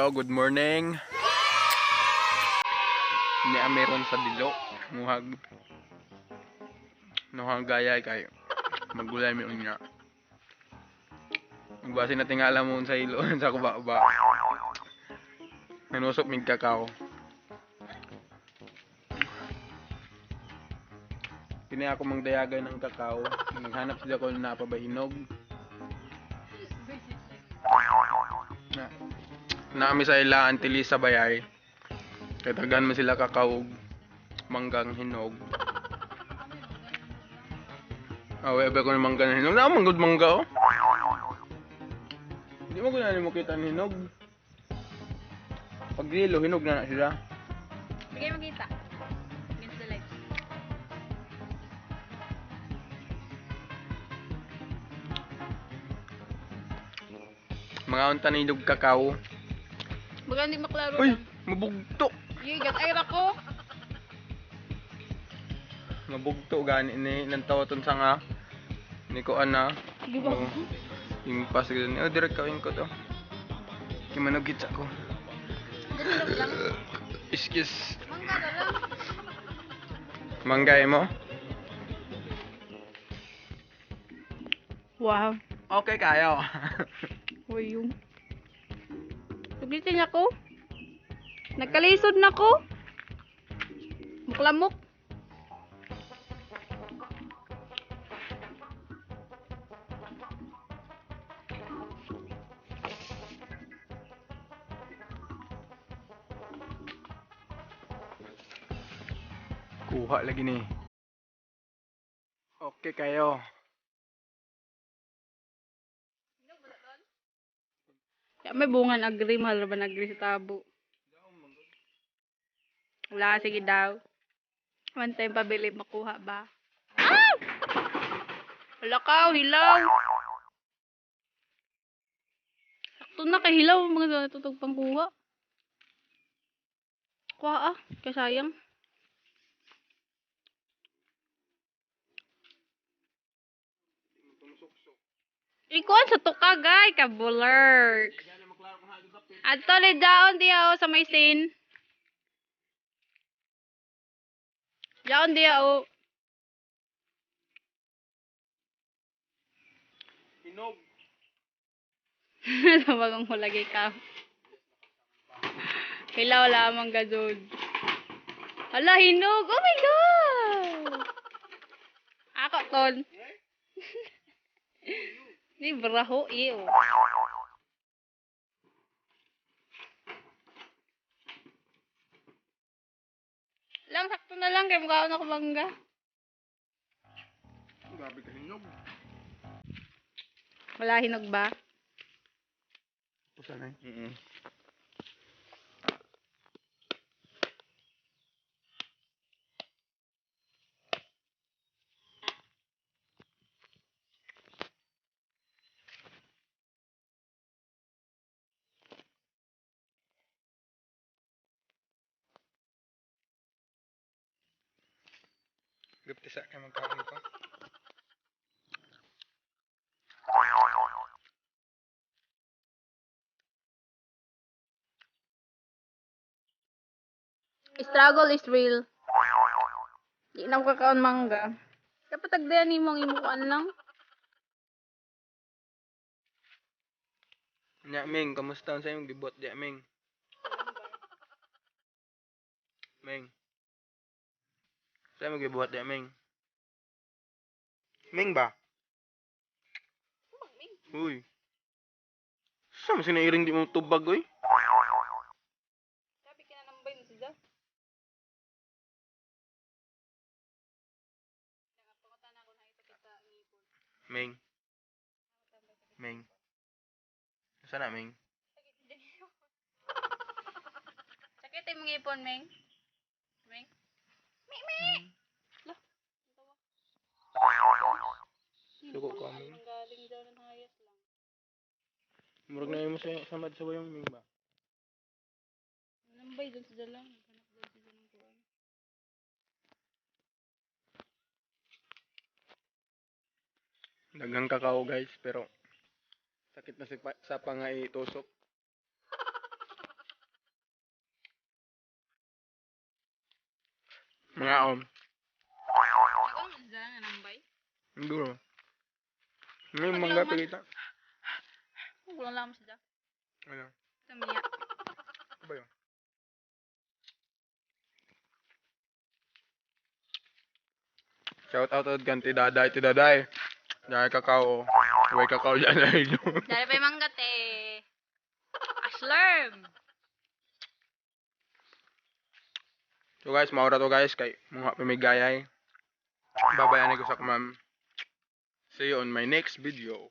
Hello, good morning. Niya meron sa dilo. Muhag. Nuhag gaya kay magulay mi unya. Magbase na tingala mo sa ilo sa kuba ba. Nanusok mig kakao. Kini ako mangdayagan ng kakao. Naghanap sila ko na pabahinog. Na naami sa ila Auntie Lisa Bayay. Kay daghan man sila kakao ug manggang hinog. Awe abe ko ng mangga na hinog. Naa man gud mangga oh. Hindi mo gud mo kita ang hinog. Pag grilo, hinog na na sila. Bigay makita. Against the light. Mga unta na hinog kakao. Baga hindi maklaro Uy, lang. mabugto. Gigat ay ko. Mabugto gani ni nang tawa ton sa nga. Ni ko ana. Di ba? Oh, yung pas gani. Oh, direct kawin ko to. Kay manugit sa ko. Ganun lang. Excuse. Mangga na lang. Manggay mo? Wow. Okay kayo. Uy, yung. Suglitin ako. Nagkalisod na ko. Muklamok. Kuha lagi ni. Okay kayo. Ya, may bunga agree. Mahal ba nag-agree sa tabo? Wala, sige daw. One time pabili, makuha ba? Ah! Wala ka, hilaw. Sakto na kay hilaw, mga natutog pang kuha. Kuha ah, kaya sayang. Ikuan sa tuka, gay, kabulerks. Adto ni daon diya oh, sa may sin. Daon diya oh. Hinog. Sa bagong hulagay ka. Hilaw lamang gazod. Hala, hinog! Oh my God! Ako, ton. Ni braho, iyo. Lang, sakto na lang. Kaya mukha ako mangga. Grabe ka hinog. Wala hinog ba? Pusa na eh. Gupti sa akin magkaon ko. Struggle is real. Di na ako kakaon mangga. Dapat tagdayan nimo ang imong kuan lang. Nya Ming, kamusta sa imong gibot diya Ming? Ming. Sa imong gibuhat diya Ming? Ming ba? Uy. Sa man sinairing di mo tubag oy? Sabi kinanambay mo siya. Ming. Ming. Saan na Ming? Sakit ay mga ipon, Ming. Ming. Ming, Ming! Lah. Suko ka, Ming. Ang galing daw ng hayas lang. Murag na mo sa samad sa wayong Ming ba? Nambay doon sa dalang. Naghanap daw sila ng kuan. Daghang kakao guys, pero sakit na si pa, sa panga itusok. Mga om. Ako ang isa nga nambay. Duro. May mangga pagita. Kulang lang siya. Ano? Tamiya. Ano ba yun? Shout out out kan ti Daday, ti Daday. Dahil kakao. Way kakao dyan na inyo. Dali pa yung mangga te. Aslerm. So guys, maura to guys kay mga pamigayay. Babayan ko sa kumam. See you on my next video.